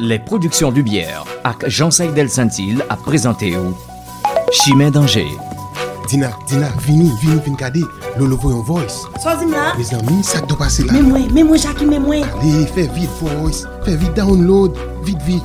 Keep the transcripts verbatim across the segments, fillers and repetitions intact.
Les Productions Lumière ak Jean Saïdel Saintil ap prezante w Chimen Danje. Dina, Dina, vini, vini, vin gade. Lolo voye yon voice. Sa w di m la? Mezanmi, sa k dwe pase la? Men mwen, men mwen, Jackie, men mwen. Ale, fè vit, voice. Fè vit, download. Vit, vit.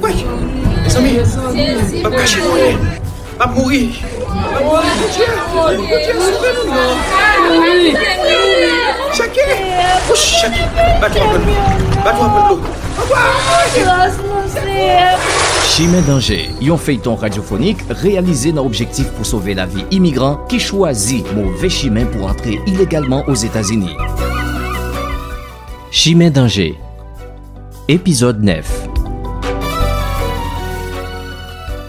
Woy! Mezanmi, m ap kache mwen. M ap mouri. M ap mouri, Bondye. Bondye, sove nou non. Jackie! Wouch, Jackie! Bato ap pran dlo. Chimen Danje, yon feyton radyofonik reyalize nan objektif pou sove lavi imigran ki chwazi move chimen pou antre ilegalman Ozetazini. Chimen Danje, epizòd nèf.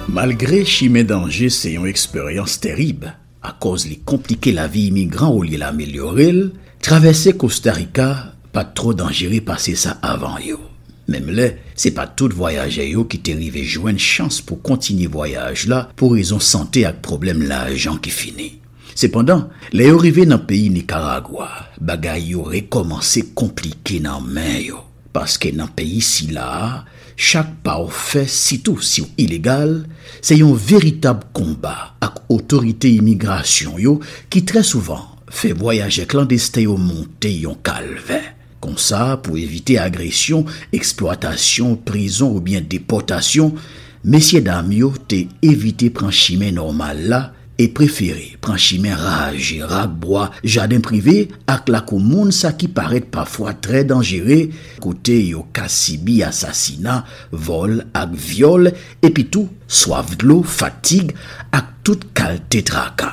Malgre Chimen Danje se yon eksperyans terib, akòz li konplike lavi imigran olye l amelyore l, travèse Kosta Rika pa t twò danjere pase sa avan yo. Menm lè, se pa tout vwayajè yo ki te rive jwenn chans pou kontinye vwayaj la pou rezon sante ak pwoblèm lajan ki fini. Sepandan, lè yo rive nan peyi Nikaragwa, bagay yo rekòmanse konplike nan men yo. Paske nan peyi sila a, chak pa w fè, sitou si w ilegal, se yon veritab konba ak otorite imigrasyon yo ki trè souvan fè vwayajè klandesten yo monte yon kalvè. Konsa, pou evite agresyon, eksplwatasyon, prizon oubyen depòtasyon, mesyedam yo te evite pran chimen nòmal la e prefere pran chimen raje, rak bwa, jaden prive ak lakou moun, sa ki parèt pafwa trè danjere, kote yo ka sibi asasina, vòl ak vyòl, epi tou swaf dlo, fatig ak tout kalte traka.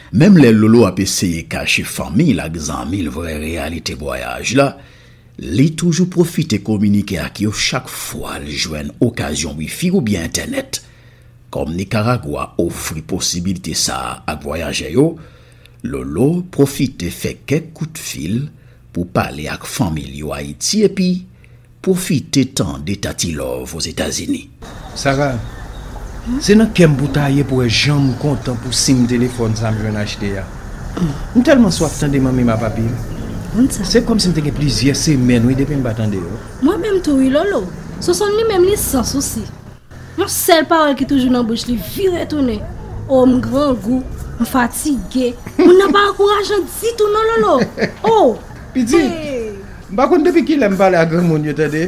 Menm lè Lolo ap eseye kache fanmi l ak zanmi l vrè reyalite vwayaj la, li toujou pwofite kominike ak yo chak fwa l jwenn okazyon wifi oubyen entènèt. Kòm Nikaragwa ofri posibilite sa a ak vwayajè yo, Lolo pwofite fè kèk kout fil pou pale ak fanmi l yo Ayiti epi pwofite tande Tati Love Ozetazini. Sara, se nan kè m pou ta ye pou wè jan m kontan pou sim telefòn sa m jwenn achte a. M tèlman swaf tande manmi m ak papi m. Konn sa. Se kòmsi m te gen plizyè semèn, wi, depi m pa tande yo. Mwen menm tou, wi, Lolo. Sonsonn li menm, li san sousi. Yon sèl pawòl ki toujou nan bouch li, vire tounen. O, m grangou, m fatige. Moun nan pa ankourajan ditou non, Lolo. O! Pitit, m pa konn depi kilè m pale ak granmoun yo, tande.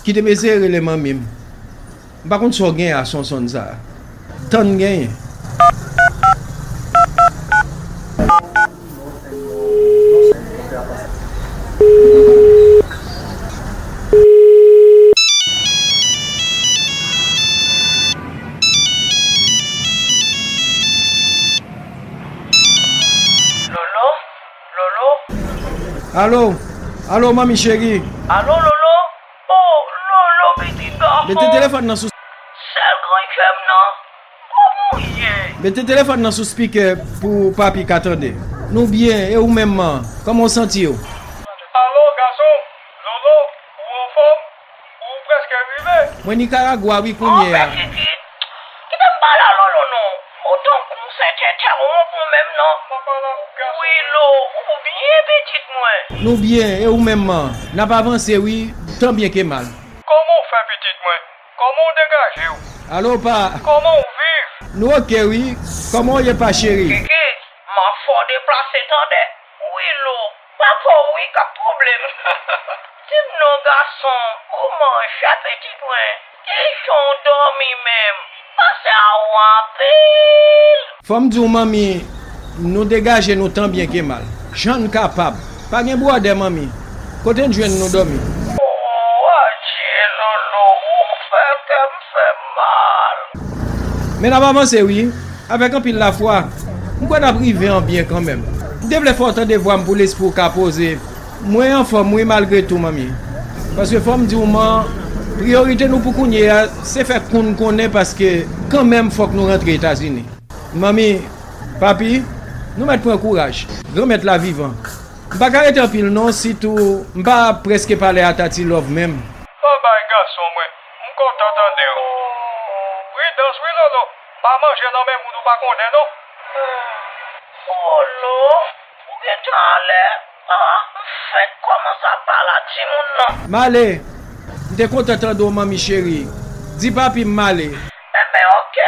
Kite m eseye rele manmi m. M pa konn sa w gen a Sonsonn sa a. Tann genyen. Lolo? Lolo? Alo? Alo, manmi cheri? Alo, Lolo? O, Lolo, pitit gason. Mete telefòn nan sou. Sèl gran kè m nan. Kòman w ye? Mete telefòn nan sou spikè pou papi ka tande. Nou byen, e ou menm man? Kòman w santi w? Alo, gason m. Lolo, ou anfòm? Ou prèske rive. Mwen Nikaragwa, wi, kounye a. Anfèt, pitit, kite m pale a Lolo non. Ou tankou se tètè ou pou menm non. Wi, Lo, ou byen, pitit mwen? Nou byen, e ou menm man? N ap avanse, wi, tan byen ke mal. Kòman w fè, pitit mwen? Kòman w degaje w? Alo, pa. Kòman w viv? Nou oke, wi. Kòman w ye, pa cheri? Kiki, m ap fè w deplase, tande. Wi, Lo, papa w wi k ap twouble m. Di m non, gason, ou manje, pitit mwen? Kijan w dòmi menm? Pase a ou anpil. Fò m di w, manmi, nou degaje nou tan byen ke mal. Jan n kapab. Pa gen bwòdè, manmi. Kote n jwenn nou dòmi? O, adje, Lolo, ou fè kè m fè mal. Men n ap avanse, wi. Avèk anpil lafwa, m kwè n ap rive an byen kanmenm. M te vle fè w tande vwa m pou lespri w ka poze. Mwen anfòm wi, malgre tou, manmi. Paske fò m di w, man, priyorite nou pou kounye a, se fè kounn konnen, paske kanmenm fòk nou rantre Etazini. Manmi, papi, nou mèt pran kouraj. Granmèt la vivan. M pa ka rete anpil non, sitou m pa prèske pale a Tati Love menm. Babay, gason mwen, m kontan tande w. Pridans wi, Lolo. Pa manje nan men moun ou pa konnen non. O Lo, ou gentan anlè? A, m fenk kòmanse ap pale a timoun nan. M ale. M Te kontan tande w, manmi cheri. Di papi m ale. Enben, oke.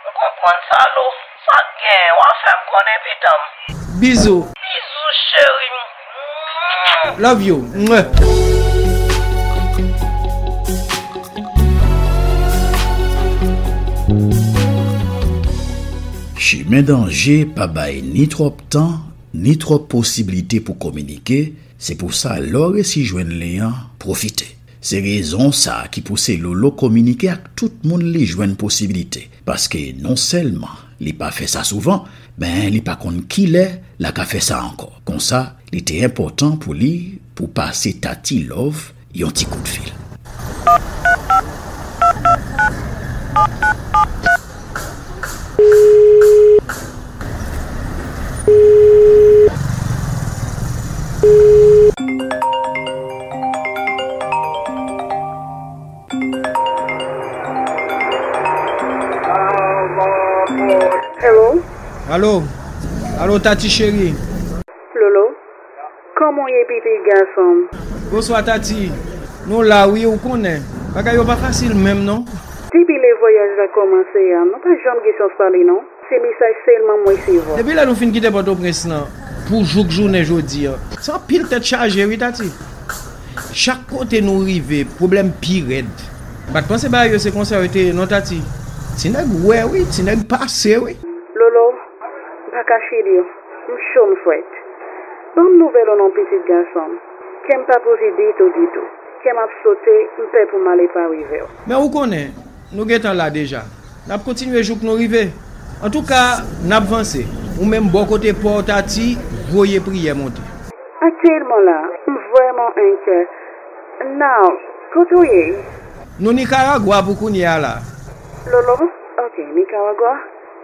M konprann sa, Lo. Sa k gen? W a fè m konnen, pitan m. Bizou. Bizou, cheri m. Love you. Mwah. Chimen danje pa bay ni twòp tan, ni twòp posiblite pou kominike, se pou sa lè w resi jwenn li an, pwofite. Se rezon sa a ki pouse Lolo kominike ak tout moun li jwenn posiblite, paske non sèlman li pa fè sa souvan, men li pa konn kilè l a ka fè sa ankò. Konsa, li te enpòtan pou li pou pase Tati Love yon ti kout fil. Hello? Alo? Alo, Tati cheri? Lolo? Kòman w ye, pitit gason m? Bonswa, Tati. Nou la, wi, ou konnen. Bagay yo pa fasil menm, non. Depi lè vwayaj la kòmanse a, nou pa janm gen chans pale, non. Se mesaj sèlman m resevwa. Depi lè nou fin kite Pòtoprens lan, pou jouk jounen jodi a, se anpil tèt chaje, wi, Tati. Chak kote nou rive, pwoblèm pi rèd. M pa t panse bagay yo se konsa yo te ye, non, Tati. Ti nèg wè, wi, ti nèg pase, wi. Lolo, m pa kache di w, m cho, m frèt. Ban m nouvèl ou non, pitit gason m. Kè m pa poze ditou, ditou. Kè m ap sote, m pè pou malè pa rive w. Men ou konnen, nou gentan la deja. N ap kontinye jouk nou rive. Antouka, n ap vanse. Ou menm bò kote pa w, Tati, voye priyè monte. Aktyèlman la, m vrèman enkyè. Now, kote w ye? Nou Nikaragwa pou kounye a la. Lolo? Ok, Nikaragwa?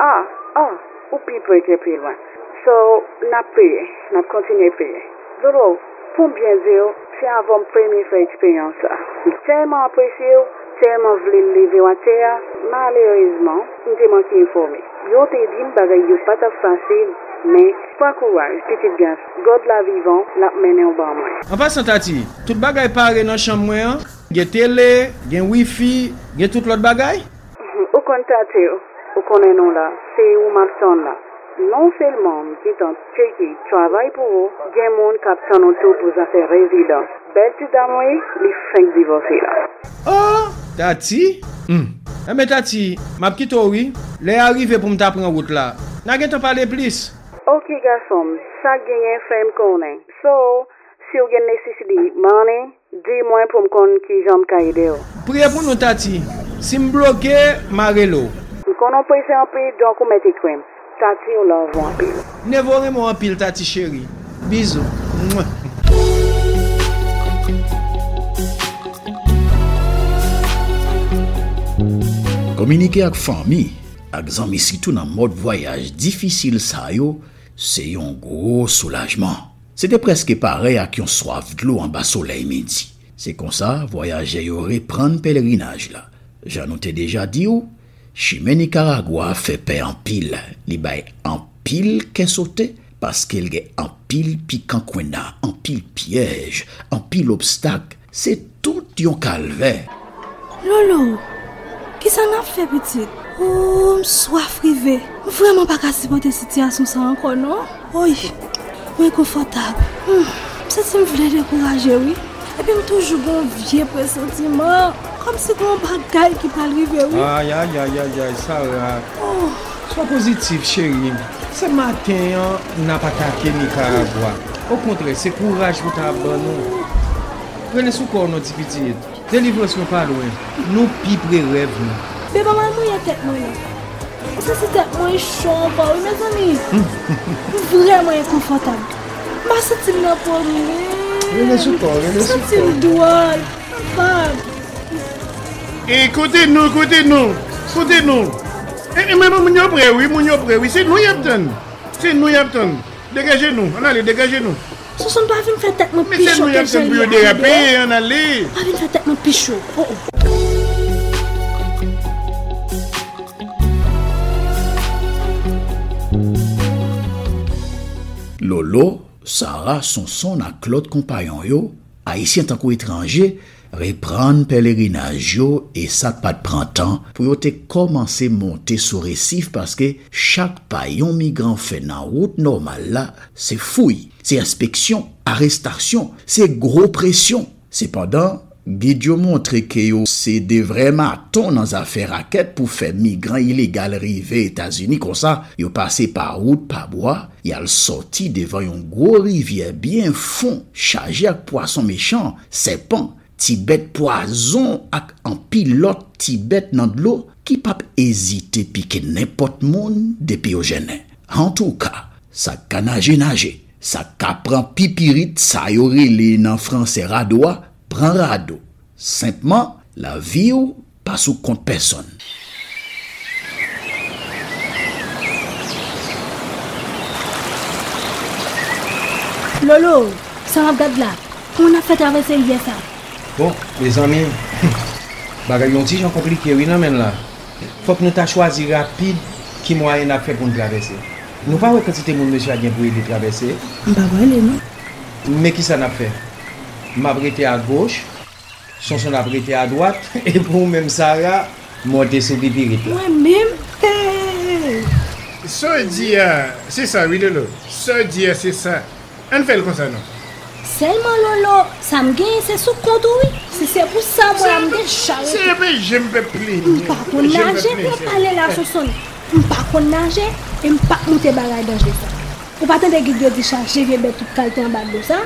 Ah, ah, ou pi pre ke pi lwen. So, n ap peye, n ap kontinye peye. Lolo, pou m byen di w, se avè w m premye fè eksperyans sa. M tèlman apresye w, tèlman vle leve w atè a, malerezman, m te manke enfòme. Yo te di m bagay yo pa t ap fasil, men pran kouraj, pitit gason. God la vivan, l ap mennen w ban mwen. An pasan, Tati, tout bagay pare nan chanm mwen an? Gen tele, gen wifi, gen tout lòt bagay? Ou konn Tati, ou konnen nou la, se ou m ap tann la. Non sèlman m gentan tcheke travay pou ou, gen moun k ap tann ou tou pou zafè rezidans. Bèl ti dam wi, li fenk divòse la. Oh, Tati? Hmm. Enben Tati, m ap kite w wi. Lè a rive pou m ta pran wout la. N a gentan pale plis. Ok gason m, sa k genyen fè m konnen. So, si w gen nesesite money, di mwen pou m konn kijan m ka ede w. Priye pou nou, Tati. Si m bloke, m a rele w. M konnen w prese anpil, donk ou mèt ekri m. Tati, m love ou anpil. Nevo renmen w anpil, Tati cheri. Bizou. Mwen. Kominike ak fanmi, ak zanmi, sitou nan mòd vwayaj difisil sa yo, se yon gwo soulajman. Se te prèske parèy ak yon swaf dlo anba solèy midi. Se konsa, vwayajè yo reprann pelerinaj la. Jan nou te deja di w, chimen Nikaragwa fè pè anpil, li bay anpil kè sote, paske l gen anpil pikan kwena, anpil pyèj, anpil obstak, se tout yon kalvè. Lolo, kisa n ap fè, pitit? Oh, m swaf rive. M vrèman pa ka sipòte sitiyasyon sa ankò, non. Oy, mwen konfòtab. Hmm, m santi m vle dekouraje, wi. Epi m toujou gen yon vye presantiman, kòmsi gen yon bagay ki pral rive, wi. Ay, ay, ay, ay, ay, Sara. Oh. Swa pozitif, cheri. Se maten an, n ap atake Nikaragwa. Okontrè, se kouraj pou ta ap ban nou. Rele sou kò w non, ti pitit. Delivrans nou pa lwen. Nou pi pre rèv nou. Bebe, al mouye tèt mwen non. Ou santi tèt mwen cho ankò, wi, mezanmi. M vrèman enkonfòtab. M pa santi m nan pwoblèm. Rele sou kò w, rele sou kò w. M santi m dwòl. M vag. E kote nou, kote nou, kote nou. E, e, men moun yo prè, wi, moun yo prè, wi. Se nou y ap tann. Se nou y ap tann. Degaje nou, ann ale, degaje nou. Sonson, pa vin fè tèt mwen pi cho ke jan l ye a, Bebe. Ann ale. Pa vin fè tèt mwen pi cho. Oh, oh. Lolo, Sara, Sonson ak lòt konpayon yo, ayisyen tankou etranje, reprann pelerinaj yo, e sa pa t pran tan pou yo te kòmanse monte sou resif, paske chak pa yon migran fè nan wout nòmal la, se fouy, se enspeksyon, arestasyon, se gwo presyon. Sepandan, gid yo montre ke yo se de vrè maton nan zafè rakèt pou fè migran ilegal rive Etazini. Konsa, yo pase pa wout, pa bwa, y al sòti devan yon gwo rivyè byen fon, chaje ak pwason mechan, sèpan, ti bèt pwazon ak anpil lòt ti bèt nan dlo ki p ap ezite pike nenpòt moun depi yo jennen. Antouka, sa k ka naje, naje. Sa k ka pran pipirit, sa yo rele nan franse rado a, pran rado. Senpman, lavi w pa sou kont pèsonn. Lolo, sa w ap gad la? Kòman n ap fè travèse rivyè sa? Bon, mezanmi, bagay yon ti jan konplike wi nan men n la. Fòk nou ta chwazi rapid ki mwayen n ap fè pou n travèse. Nou pa wè kantite moun mesye a gen pou ede travèse? M pa prale non. Men kisa n ap fè? M ap rete agoch, Sonson ap rete adwat, epi ou menm Sara, monte sou pipirit la. Mwen menm? Hey! Sa w di a, se sa wi, Lolo. Sa w di a, se sa. Ann fè l konsa non. Sèlman Lolo, sa m genyen se sou kont ou wi. Si se pou sa, mwen la m deja rete. Se, se, se, je m pe plenyen. M pa konn naje, m ap pale la Sonson. M pa konn naje, e m p ap moute bagay danje sa. Ou pa tande gid yo di chaje vye bèt tout kalte anba dlo sa?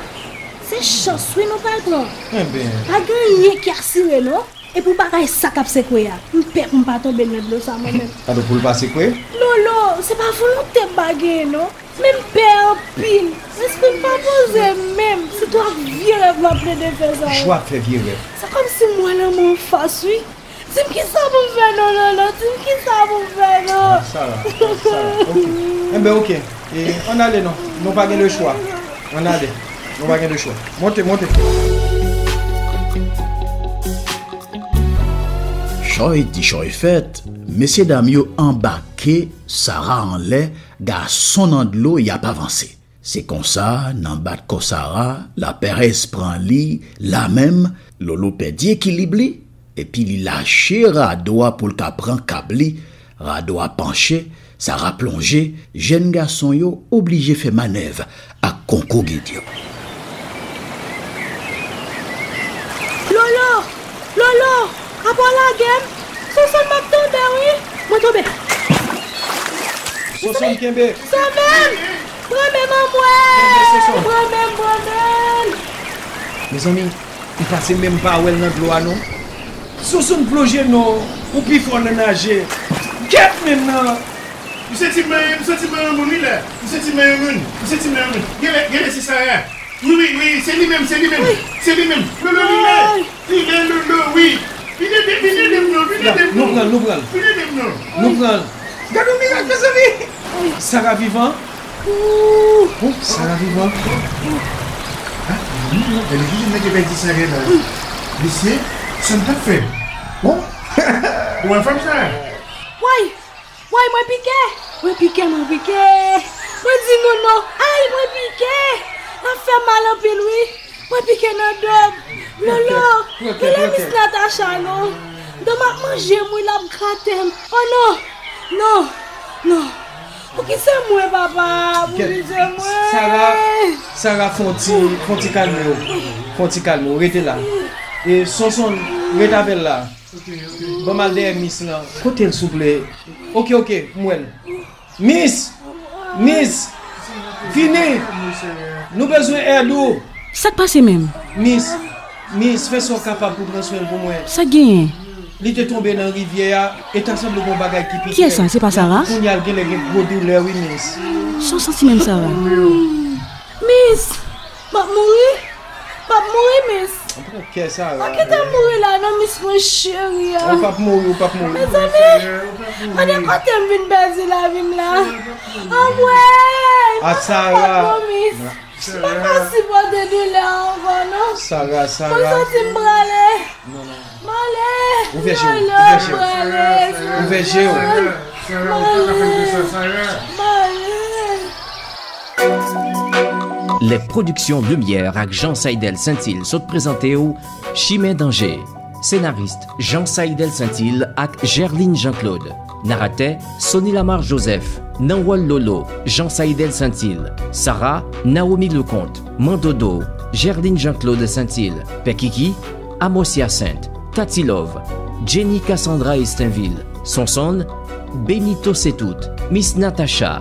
Se chans wi nou pral pran. Enben. Pa gen anyen ki asire non. Epi w bagay sa k ap sekwe a. M pè pou m pa tonbe nan dlo sa mwen menm. Pardon, pou l pa sekwe? Lolo, se pa volonte m pa genyen non. Men m pè anpil. Lespri m pa poze menm. Sitou ak vye rèv m ap plede fè sa yo. Jou ap fè vye rèv. Se kòmsi m wè lanmò anfas wi. Di m kisa pou m fè non, Lolo, di m kisa pou m fè non. Ah, Sara, Sara, ok. Enben, ok. E, ann ale non. Nou pa gen lechwa. Ann ale. Nou pa gen lechwa. Monte, monte. Chòy di chòy fèt, mesye dam yo anbake Sara anlè, gason nan dlo, y ap avanse. Se konsa, nan bat kò Sara, laperèz pran li, lamenm, Lolo pèdi ekilib li, epi li lache rado a pou l ka pran kab li, rado a panche, Sara plonje, jèn gason yo oblije fè manèv ak konkou gid yo. Lolo! Lolo! Apa w lage m? Sonson m ap tonbe wi! Mwen tonbe! Sonson kenbe! Sove m! Pran men m anmwey! Kenbe Sonson! Pran men m, pran men m! Mezanmi, li pase menm pa wè l nan dlo a non. Sonson plonje non, ou pi fò nan naje. Gèt men nan! M santi m, m santi m wè yon moun wi la. M santi m wè yon moun. M santi m wè yon moun. Genlè, genlè se Sara. Wi, wi, wi, se li menm, se li menm. Se li menm. Lolo, li la. Li la, Lolo, wi. Vin ede, vin ede m non, vin ede m non. Nou pran l, nou pran l. Vin ede m non. Nou pran l. Gade yon mirak, mezanmi. Sara vivan. Bon, Sara vivan. Ah, wi, non, gade ki jan nèg yo pèdi Sara la. Mesye, sa n t ap fè? Bon. Ou anfòm, Sara? Woy! Woy, mwen pike! Mwen pike, mwen pike! Mwen di nou non! Ay, mwen pike! L ap fè mal anpil wi! Mwen pike nan do m! Lolo! Rele Miss Natacha non! Do m ap manje m wi, l ap grate m! Oh non! Non! Non! Poukisa mwen, papa? Poukisa mwen? Sara, Sara, fè yon ti, fè yon ti kalme w. Fè yon ti kalme w. Rete la. E Sonson, rete avè l la. Ban m al dèyè Miss lan. Kote l, souple? Ok, ok, m wè l. Miss! Miss! Vini! Nou bezwen èd ou! Sa k pase menm? Miss! Miss, fè sa w kapab pou pran swen l pou mwen. Sa k genyen? Li te tonbe nan rivyè a, e ta sanble gon bagay ki pike. Kiyès sa? Se pa Sara? Kounye a l genlè gen gwo doulè wi, Miss. Sa w santi menm, Sara? Miss! M ap mouri! M ap mouri, Miss! Anpil kè, Sara. Pa kite m mouri la non, Miss mwen cheri a. Ou p ap mouri, ou p ap mouri. Mezanmi, gade kote m vin pèdi lavi m la. Anmwey! Ah, Sara. Anmwey, Miss. M pa ka sipòte doulè a ankò non. Sara, Sara. Mwen santi m prale. Non, non. M ale. Ouvè je w, ouvè je w. Ouvè je w. M ale. M ale. Les Productions Lumière ak Jean Saïdel Saintil sot prezante w Chimen Danje. Senaris, Jean Saïdel Saintil ak Gerline Jean-Claude. Naratè, Sony Lamar Joseph. Nan wòl Lolo, Jean Saïdel Saintil. Sara, Naomi Leconte. Mandodo, Gerline Jean-Claude Saintil. Pè Kiki, Amos Hyacinthe. Tati Love, Jenny Cassandra Estenville. Sonson, Benito Setout. Miss Natacha,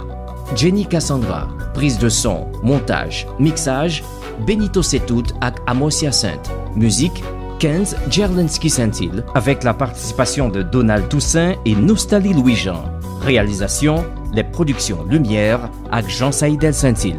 Jenny Cassandra. Prise de son, montaj, miksaj, Benito Setout ak Amos Hyacinthe. Mizik, Kenz Gerlensky Saintil, avec la participation de Donald Toussaint et Nostali Louis-Jean. Réalisation, Les Productions Lumière ak Jean Saïdel Saintil.